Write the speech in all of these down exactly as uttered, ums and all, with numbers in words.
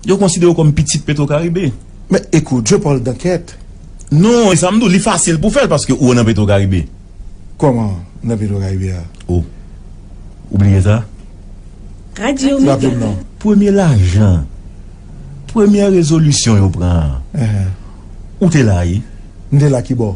Yo konsidere w kòm pitit Petro Caribe. Men ekout, je parle d'enquête. Non, e sa m di w, li fasil pou fè l paske ou nan Petro Caribe. Kòman nan Petro Caribe a? Oh. Ou bliye sa? Radio Mega. Non. Premye lajan, premyè rezolisyon yo pran an. Ou te la, wi? M te la kibò?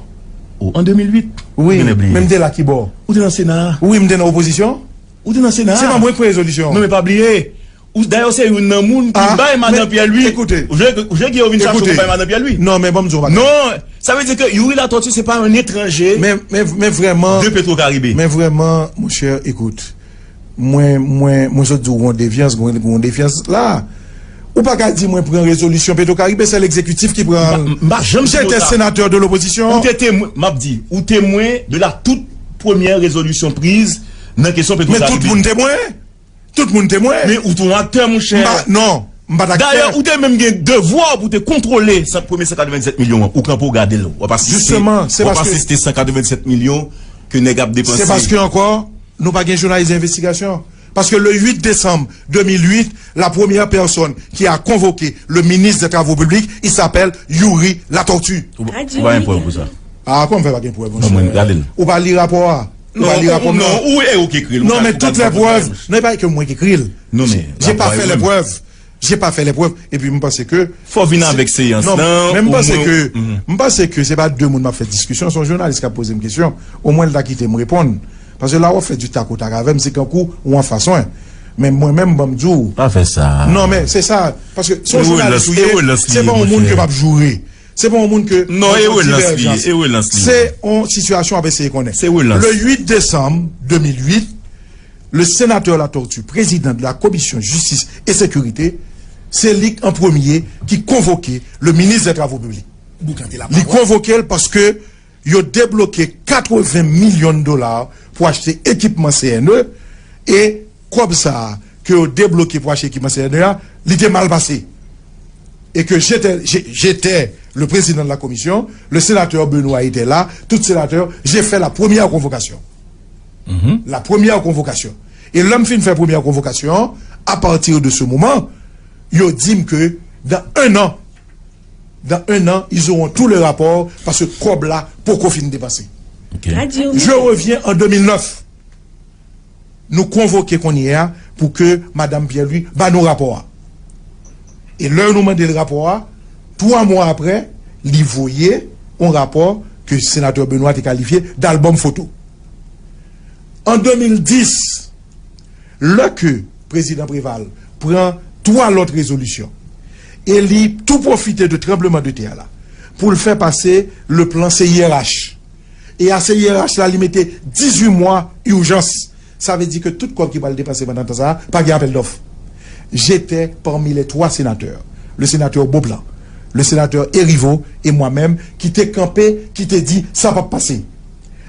Oh, an de mil uit? Wi, Ou te bliye? Men m te la kibò? Ou te nan Sena a? Wi, m te nan opozisyon? Ou te nan Sena a? Se pa mwen ki pran rezolisyon. Non, men pa bliye. Ou dayè se youn nan moun ki bay madan Pierre Louis. Ekoute. Ou vle ou vle gen yo vin chache pou bay madan Pierre Louis? Non, men ban m di w bagay. Non, sa vle di ke Youri Latortue se pa un étranger Men, men, men vrèman, de Petro Caribe. Men vrèman, monchè, ekout. Mwen, mwen, mwen sot di w gon defyans, gon, gon defyans la. Ou pa ka di mwen pran rezolisyon Petro Caribe, se legzekitif ki pran. M pa janm di J'étais sa. Sénateur de l'opposition. Ou te temwen, m ap di, ou temwen de la tout premyè rezolisyon priz nan kesyon Petro Men tout Caribe. Moun temwen. Tout moun temwen. Men ou tou aktè, monchè. M pa, non, m pa t aktè. Dayè, ou te menm gen devwa pou te kontwole san, premye san katrevennsèt milyon an. Ou kanpe w gade l. W ap asiste, Justement, se w ap paske asiste san katrevennsèt milyon ke nèg ap depanse. Se paske ankò, nou pa gen jounalis envestigasyon. Parce que le huit décembre deux mille huit, la première personne qui a convoqué le ministre des Travaux publics, il s'appelle Youri Latortue. Ou pa ou pa gen prèv pou sa. Ah, kòman fè pa gen prèv, Non, mwen, gade l. Ou pa li rapò a? Ou Non, pa li ou- rapò non, ou e ou ki ekri l. Ou Non, ka- mais ou ka toutes les di rapò a preuves, menm. Non, e pa ke mwen ki ekri l. Non, men J'ai pas rapò a fait yo les menm. Preuves. J'ai pas fait les preuves. Epi m panse ke Fò vin avèk seyans Non, nan. men m Ou panse mwen- ke Mhm. M panse ke se pa de moun m ap fè diskisyon, se yon jounalis k ap poze m kesyon. Omwen l ta kite m reponn. Paske la w ap fè di takòtak avè m, se kankou ou anfas mwen. Men mwen menm, ban m di w. Pa fè sa. Non, men se sa. Paske se yon E jounalis relans- ou e ye, relans li se ye, pa yon moun monchè. Ke m ap joure. Se pa yon moun ke Non, e yon relans li ye, divèjans. E relans li ye. Se yon sitiyasyon ap eseye konnen. Se relans. Le huit décembre deux mille huit, le sénateur Latortue, président de la commission justice et sécurité, se li an premye ki konvoke le ministre des Travaux publics. Li konvoke l paske yo debloke katreven milyon dola pou achte ekipman C N E, e kòb sa a ke yo debloke pou achte ekipman C N E a, li te mal pase. Et que j'étais, j'ai- j'étais le président de la commission, le sénateur Benoît était là, tout sénateur, j'ai fait la première convocation. La première convocation. E lè m fin fè premyè konvokasyon an, à partir de ce moment, yo di m ke dans un an, dans un an, ils auront tous les rapports parce que kòb la poko fin depanse. Ok. Radio Je reviens en deux mille neuf. Nou konvoke kounye a pou ke Madanm Pierre Louis ba nou rapò a. E lè nou mande l rapò a, twa mwa apre, li voye yon rapò ke senatè Benoît te kalifye d'album photo. An deux mille dix, lè ke prezidan Préval pran twa lòt rezolisyon e li tou pwofite de tranbleman de tè la pou l fè pase le plan C I R H. E a C I R H la, li mete dizuit mwa ijans. Sa vle di ke tout kòb ki pral depanse pandan tan sa a, pa gen apèl dòf. J'étais parmi les trois sénateurs, le sénateur Beauplan, le sénateur Herivaux et moi-même, ki te kanpe, ki te di sa p ap pase.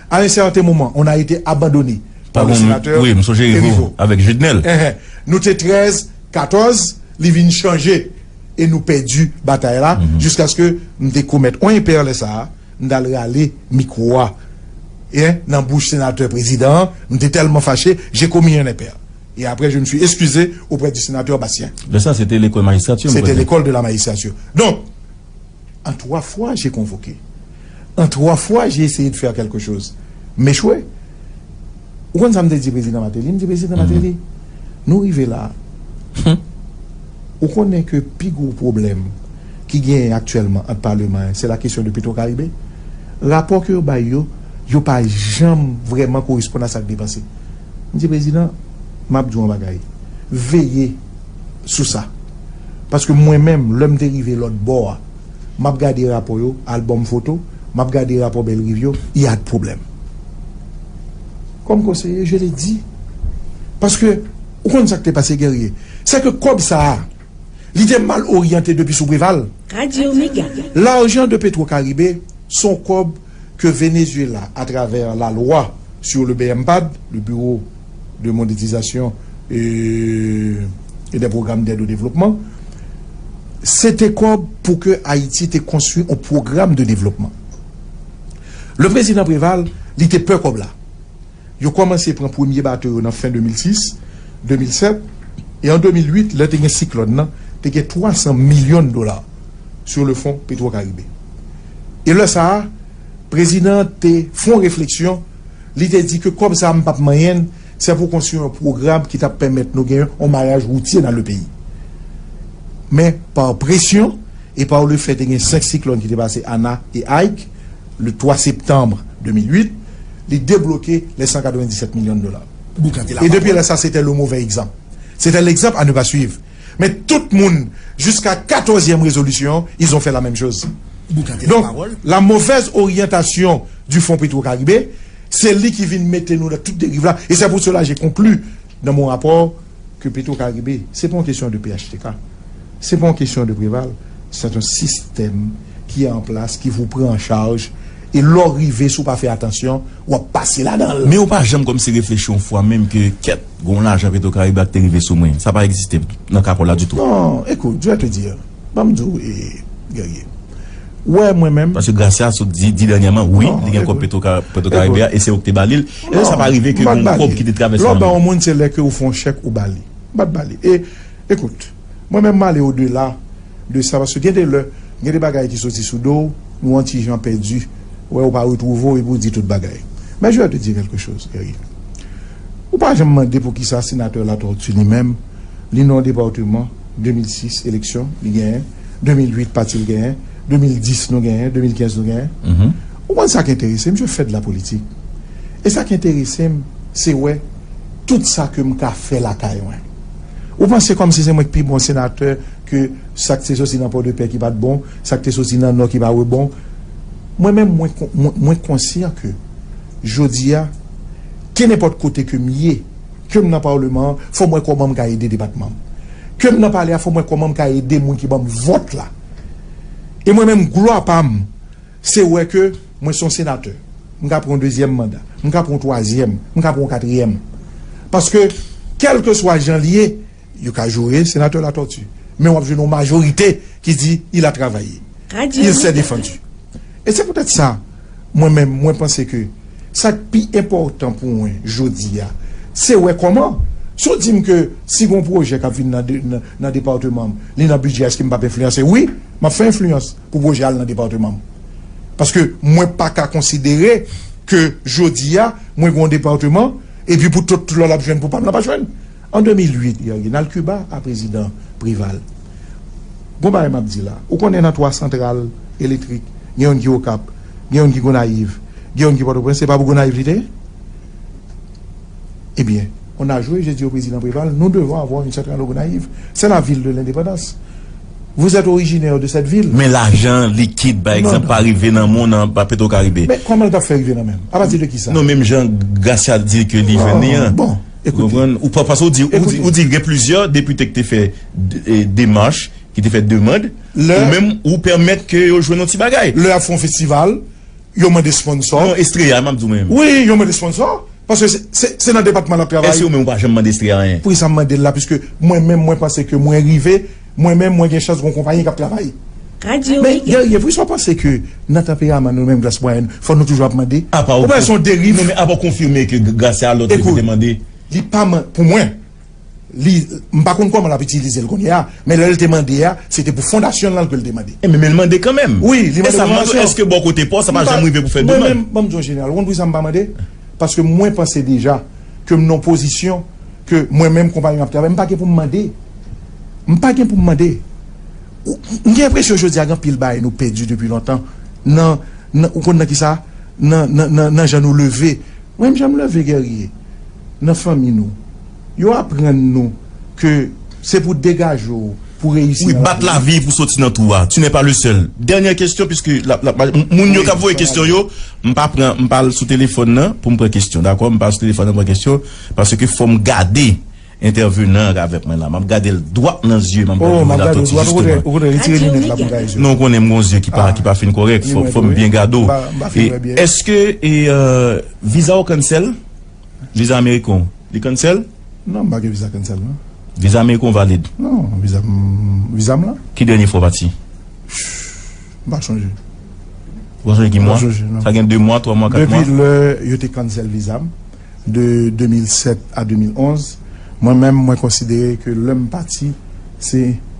À un certain moment, on a été abandonné par le sénateur Wi, m sonje Herivaux Herivaux. Avèk Judnel. Enhen. Nou te trèz, katòz, li vin chanje e nou pèdi batay la jiskaske m te komèt yon enpè lè sa a, m t al rale mikwo a, en, nan bouch senatè prezidan an, m te tèlman fache, j'ai commis un impair. Et après, je me suis excusé auprès du sénateur Bastien. Lè sa, se te lekòl majistrati. C'était l'école de la magistrature. Donc, en trois fois, j'ai convoqué. En trois fois, j'ai essayé de faire quelque chose. M echwe. Ou konn sa m te di prezidan Martelly? M di prezidan Martelly, nou rive la. Ou konnen ke pi gwo pwoblèm ki genyen aktyèlman ant paleman an, se la kesyon de Petro Caribe. Rapò ke yo bay yo, yo pa janm vrèman koresponn a sa k depanse. M di prezidan, m ap di w yon bagay, veye sou sa. Paske mwen menm, lè m te rive lòt bò a, m ap gade rapò yo, album photo, m ap gade rapò Bellerive yo, il y a de problème. Comme conseiller, je l'ai dit. Paske, ou konn sa k te pase, Guerrier? Se ke kòb sa a, li te mal oryante depi sou Préval. Radio Mega. L'argent de Petro Caribe, se yon kòb ke Venezuela, à travers la loi sur le B M PAD, le Bureau de monétisation et, et des programmes d'aide au développement, se te kòb pou ke Ayiti te konstwi yon pwogram de devlopman. Le prezidan Préval, li te pè kòb la. Yo kòmanse pran premye bato yo nan fen de mil sis, de mil sèt, e an de mil uit, lè te gen siklòn nan, te gen twa san milyon dola sou le fon Petro Karibe. E lè sa a, prezidan an te fè yon refleksyon, li te di ke kòb sa a m p ap manyen l, se pou konstwi yon pwogram ki t ap pèmèt nou gen yon maraj woutye nan le peyi. Men, pa presyon e pa lefèt te gen senk siklòn ki te pase Ana e Ike, le twa septanm de mil uit, li debloke les san katrevenndisèt milyon dola. E depi lè sa, se te le move egzanp. Se te legzanp a ne pa swiv. Men tout moun, jiska katòzyèm rezolisyon, ils ont fait la même chose. Donc, la mauvaise orientation du Fonds Petro-Caribe, se li ki vin mete nou nan tout deriv la. E se pou sela je konkli dans mon rapport que Petro-Caribe, se pa yon kesyon de P H T K, se pa yon kesyon de Preval, se yon sistèm ki an plas, ki pou pran an chaj, e lè w rive, si w pa fè atansyon, w ap pase ladan l. Men ou pa janm kòmsi reflechi yon fwa menm ke kèt, gen yon lajan Petro Karibe a ki te rive sou mwen. Sa pa egziste nan kapò la ditou. Non, écoute, je vais te dire. Ban m di w, e, Guerrier. Ou wè, mwen menm. Paske Gracia sot di, di dènyèman, wi, li gen kòb Petro Karibe a, e se ou ki te ba li l. Eske sa pa rive ke gen yon kòb ki te travèse nan men? Lè w ba yon moun, se lè ke ou fè yon chèk, ou ba li. M pa t ba li. E, écoute, mwen menm, m ale odela de sa, paske gen de lè, gen de bagay ki soti sou do w, ou yon ti jan pèdi, ou wè ou pa retwouve w, epi ou di tout bagay. Men je vais te dire quelque chose, Guerrier. Ou pa janm mande poukisa senatè Latortue li menm, li nan yon depatman, de mil sis eleksyon, li genyen, de mil uit pati l genyen, de mil dis nou genyen, de mil kenz nou genyen. Ou konn sa k enterese m, je fais de la politique. E sa k enterese m, se wè tout sa ke m ka fè lakay mwen. Ou panse kòmsi se mwen ki pi bon senatè ke sa k te soti nan Pòdepè ki pa t bon, sa k te soti nan Nò ki pa t bon? Mwen menm, mwen, mwen, mwen konsyan ke jodi a, kenenpòt kote ke m ye, ke m nan palman an, fò m wè kòman m ka ede depatman m. Ke m nan palè a, fò m wè kòman m ka ede moun ki ban m vòt la. E mwen menm, glwa pa m, se wè ke mwen se yon senatè. M ka pran yon dezyèm manda. M ka pran yon twazyèm. M ka pran yon katriyèm. Paske, kèlkeswa jan l ye, yo ka joure senatè Latortue. Men w ap jwenn yon majorite ki di, il a travaillé. Il s'est défendu. E se poutèt sa, mwen menm, mwen panse ke sa k pi enpòtan pou mwen jodi a, se wè kòman, si w di m ke si gen yon pwojè k ap vin nan de-, nan, nan depatman m, li nan bidjè, èske m p ap enfliyanse? Wi, m ap fè enfliyans pou pwojè a al nan depatman m. Paske mwen pa ka konsidere ke jodi a, mwen gen yon depatman, epi pou tout lòt l ap jwenn, pou pa m nan pa jwenn. An de mil uit, Guerrier, n al Kiba a prezidan Preval. Gon bagay m ap di la. Ou konnen nan twa santral elektrik, gen youn ki Okap, gen youn ki Gonayiv, gen youn ki Pòtoprens, se pa pou Gonayiv li te ye? Ebyen, on a joué, j'ai dit au président Préval, nous devons avoir une centrale au Gonayiv. C'est la ville de l'indépendance. Vous êtes originaire de cette ville. Men lajan likid, pa egzanp, pa rive nan men w nan, pa Petro Karibe. Men kòman l t ap fè rive nan men m? Apati de kisa? Non, menm jan Gracia di ke li jwenn li an. Bon, ekoute. Ou konprann? Ou pa, paske ou di, ou di, ou di gen plizyè depite ki te fè de-, e, demach, ki te fè demann, ou menm ou pèmèt ke yo jwenn yon ti bagay. Lè y ap fè yon festival, yo mande sponsò. Non, Estrella, m ap di w menm. Wi, yo mande sponsò. Paske se, se, se nan depatman l ap travay. Èske ou menm ou pa janm mande Estrella anyen? Poukisa m mande l la? Piske mwen menm, mwen panse ke mwen rive, mwen menm, mwen gen chans gen yon konpayi k ap travay. Men, Guerrier, poukisa w panse ke nan tanperaman nou menm, klas mwayèn, fò nou toujou ap mande? Ou panse se yon deriv? Non, men apa w konfime ke Gracia lòt yo te mande? Li pa man-, pou mwen, li, m pa konn kòman l ap itilize l kounye a, men lè l te mande a, se te pou fondasyon l lan ke l te mande. E men, men l mande kanmenm. Wi, li mande pou fondasyon. Èske bò kote pa w, sa pa janm rive pou fè demann? Mwen menm, ban m di w jeneral, ou konn poukisa m pa mande? Paske mwen panse deja ke m nan yon pozisyon ke mwen menm, konpayi m ap travay, m pa gen pou m mande. M pa gen pou m mande. Ou, m gen enpresyon jodi a gen anpil bagay nou pèdi depi lontan. Nan, nan, ou konn nan kisa? Nan, nan, nan, nan jan nou leve. Mwen menm jan m leve, Guerrier, nan fanmi nou, yo aprann nou ke se pou degaje w pou reyisi nan lavi. Wi, bat lavi pou soti nan twou a. Tu n'es pas le seul. Dènyè kesyon, piske la, la, la, moun yo k ap voye kesyon yo, m pa pran, m pa al sou telefòn nan pou m pran kesyon, dakò? M pa al sou telefòn nan pran kesyon, paske fò m gade entèvenan an avèk mwen la. M ap gade l dwat nan zye, m ap gade moun la, tout, jisteman. Non, ou konnen m gon zye ki pa, ki pa fin kòrèk. Fò, fò m byen gade w. E, èske, e, euh, viza w cancel? Viza ameriken w, li cancel? Non, m pa gen viza cancel, non. Viza ameriken w valid? Non, viza m, viza m la. Ki dènye fwa w pati? M pa chonje. Ou pa chonje ki mwa? M pa chonje, non. Sa gen de mwa, twa mwa, kat mwa? Depi lè yo te cancel viza m, de de mil sèt a de mil onz, mwen menm, mwen konsidere ke lè m pati, se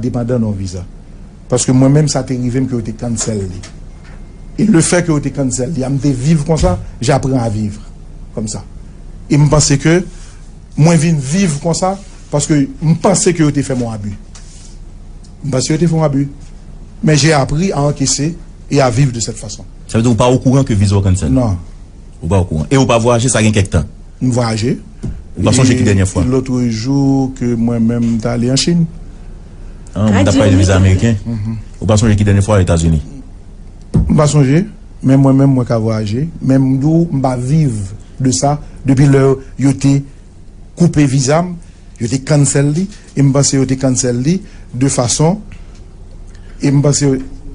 depandan nan yon viza. Paske mwen menm, sa te rive m ke yo te cancel li. E le fè ke yo te cancel li a, m te viv konsa, j'apprends à vivre comme ça. E m panse ke mwen vin viv konsa, paske m panse ke yo te fè m yon abi. M panse yo te fè yon abi. Men j'ai appris à encaisser et à vivre de cette façon. Sa vle di ou pa okouran ke viza w cancel? Non. Ou pa okouran. E ou pa vwayaje, sa gen kèk tan? M vwayaje. Ou pa sonje ki dènyè fwa? E lòt jou ke mwen menm m t ale an Chin. Ah, m t ap pale de viza ameriken. Ou pa sonje ki dènyè fwa Etazini? M pa sonje, men mwen menm mwen ka vwayaje. Men m di w, m pa viv de sa depi lè yo te koupe viza m, yo te cancel li, e m panse yo te cancel li de fason, e m panse,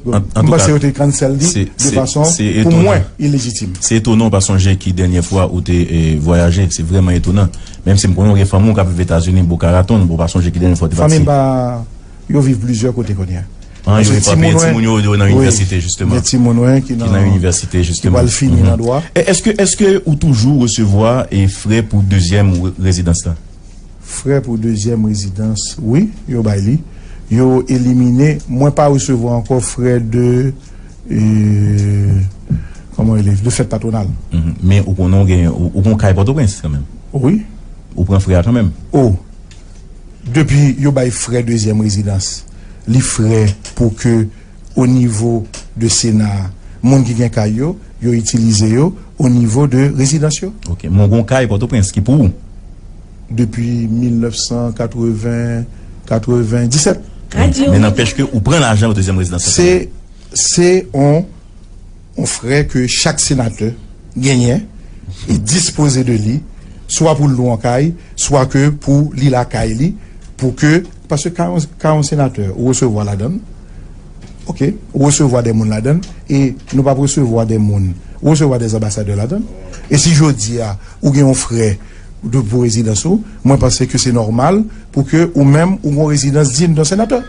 m panse yo te cancel li de fason, pou mwen, ilejitim. Se etonan w pa sonje ki dènyè fwa ou te, eh, vwayaje. Se vrèman etonan. Menm si m konnen w gen fanmi w k ap viv Etazini, Boca Raton, ou pa sonje ki dènyè fwa w te pati. Fanmi m pa, yo viv plizyè kote kounye a. Ah, yo gen timoun yo, yo nan inivèsite, jisteman. Gen timoun ki nan inivèsite, jisteman. Ki pral fini nan dwa. E, èske, èske ou toujou resevwa, e, frè pou dezyèm re-, rezidans la? Frè pou dezyèm rezidans, wi, yo bay li. Yo elimine, mwen pa resevwa ankò frè de, e, kòman rele, de fèt patwonal. Mhm. Men ou konnen ou gen, ou, ou gen kay Pòtoprens kanmenm? Wi. Ou pran frè a kanmenm? O, depi yo bay frè dezyèm rezidans, li frè pou ke o nivo de Sena a, moun ki gen kay yo, yo itilize yo o nivo de rezidans yo. Ok, men w gen yon kay Pòtoprens ki pou ou? Depi mil nèf san katreven, katrevenndisèt. Men nanpèch ke ou pran lajan pou dezyèm rezidans la. Se, se on, on frè ke chak senatè genyen e dispoze de li, swa pou l lwe yon kay, swa ke pou li lakay li, pou ke, paske ka yon, ka yon senatè, ou resevwa ladan l, ok, ou resevwa de moun ladan l, e nou p ap resevwa de moun, ou resevwa de anbasadè ladan l. E si jodi a, ou gen yon frè de, pou rezidans ou, mwen panse ke se nòmal pou ke ou menm, ou gen yon rezidans digne d'un sénateur.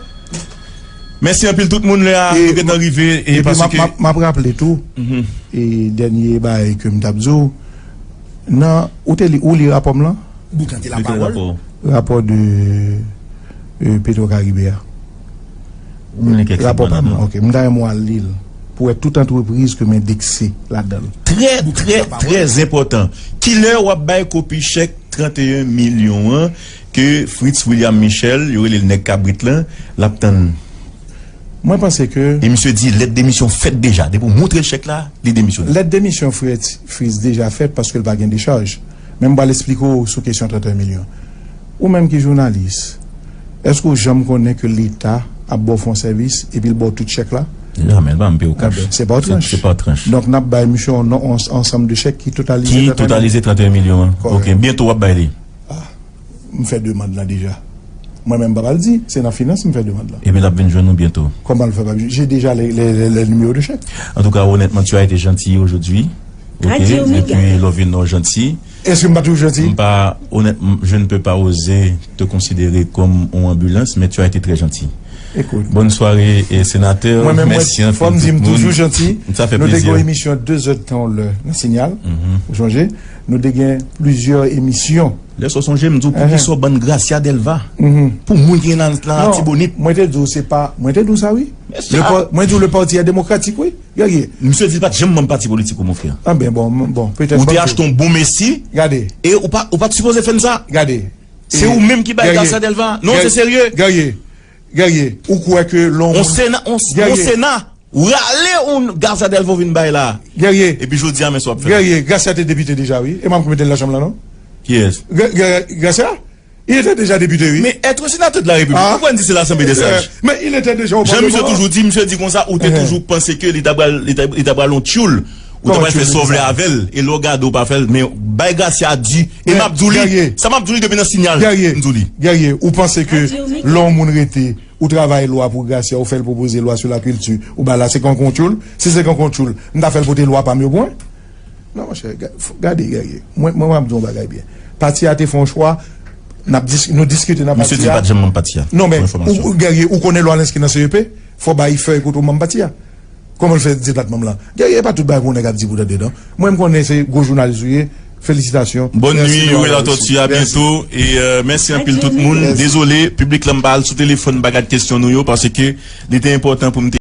Mèsi anpil tout moun, lè a nou gentan rive, e paske m ap, m ap raple tou, e dènye bagay ke m t ap di w, nan, ou te li, ou li rapò m lan? Bout lan te la pawòl. Rapò de, euh, Petro Caribe a. Ou li kèk rapò pa m lan, ok. M ta renmen w al li l pou wè tout antrepriz ke m endekse ladan l. Trè, trè, trè enpòtan. Kilè w ap bay kopi chèk trannteyen milyon an ke Fritz William Michel, yo rele l nèg kabrit lan, l ap tann? Mwen panse ke... E misye di lèt demisyon fèt deja. Depi w montre l chèk la, li demisyone. Lèt demisyon Fritz, Fritz deja fèt paske l pa gen dechaj. Men m pral esplike w sou kesyon trannteyen milyon. Ou menm ki jounalis, èske w janm konnen ke Leta ap ba w fè yon sèvis epi l ba w tout chèk la? Jamè, l pa m peye w kach. Enben, se pa w tranch. Se pa w tranch. Donk, n ap bay misye yon, yon ansanm de chèk ki totalize trannteyen milyon. Ki totalize trannteyen milyon an. Kòrèk. Ok, byento w ap bay li. Ah, m fè demann lan deja. Mwen menm m pa pral di, se nan finans m fè demann lan. Epi l ap vin jwenn ou byento. Kòman l fè p ap jwenn? J'ai déjà les, les, les, les numéros de chèque. Antouka, honnêtement, tu as été gentil aujourd'hui. Ok, depi lè w vin nan w janti. Èske m pa toujou janti? M pa, honnêtement, je ne peux pas oser te considérer comme on ambulance, mais tu as été très gentil. Bonne soirée, eh, sénateur. Mwen menm, mwen, fò m di m toujou janti. Sa fè plezi. Nou te gen yon emisyon de zèdtan yon lè nan Signal. Ou sonje? Nou te gen plizyè emisyon. Lè sa w sonje, m di w, poukisa w bann Gracia Delva? Pou moun ki nan, nan Latibonit. Mwen te di w, se pa, mwen te di w sa, wi. Mwen di w, le parti est démocratique, wi. Gade. Misye di l pa t janm manm pati politik ou, mon frè. Anben, bon, bon, petèt. Ou te achte yon bon Messi. Gade. E ou pa, ou pa t sipoze fè n sa. Gade. Se ou menm ki bay Gracia Delva. Non, se serye. Gade. Gade. Ou kwè ke lè yon moun... On Sena, on, on Sena. Ou rale yon Gracia Delva vin bay la. Gade. Epi jodi a, men sa w ap fè. Gade. Gracia te depite deja, wi. E m ap mete l nan chanm lan, non? Kiyès? Gracia? Il était déjà député, oui. Mais être sénateur de la République, ah, ou konn di se l'Assemblée des sages. Mais il était déjà au Parlement. Jan misye toujou di, misye di konsa, ou te toujou panse ke li ta pral, li ta, li ta pral yon tchoul, ou ta pral fè sa w vle avè l, e lè w gade w pa fè l, men bay Gracia di, e m ap di w li, sa m ap di w li depi nan Signal, m di w li. Guerrier, ou panse ke lè yon moun rete Ou travay lwa pou Gracia, ou fè l pwopoze lwa sou lakilti, ou ba la se kan kontyoul. Si se kan kontyoul, m ta fè l pote lwa pa m yo pou mwen. Non, monchè, ga- f- gade, gade. Mwen, mwen, m ap di yon bagay byen. Pati a te fè yon chwa, n ap dis- nou diskite nan pati a. Misye di l pa t janm manm pati a. Non, men, ou, ou, Guerrier, ou konnen lwa lens ki nan C E P, fò bay fèy kote w manm pati a. Kòman l fè di l pa t manm lan? Guerrier, e pa tout bagay pou yon nèg ap di pou tande, non. Mwen, m konnen se gwo jounalis ou ye. Felisitasyon. Bòn nwi, Youri Latortue, a byento. E euh, mèsi anpil tout moun. Dezole, piblik la m pa al sou telefòn, m pa gad kesyon nou yo, paske li te enpòtan pou m te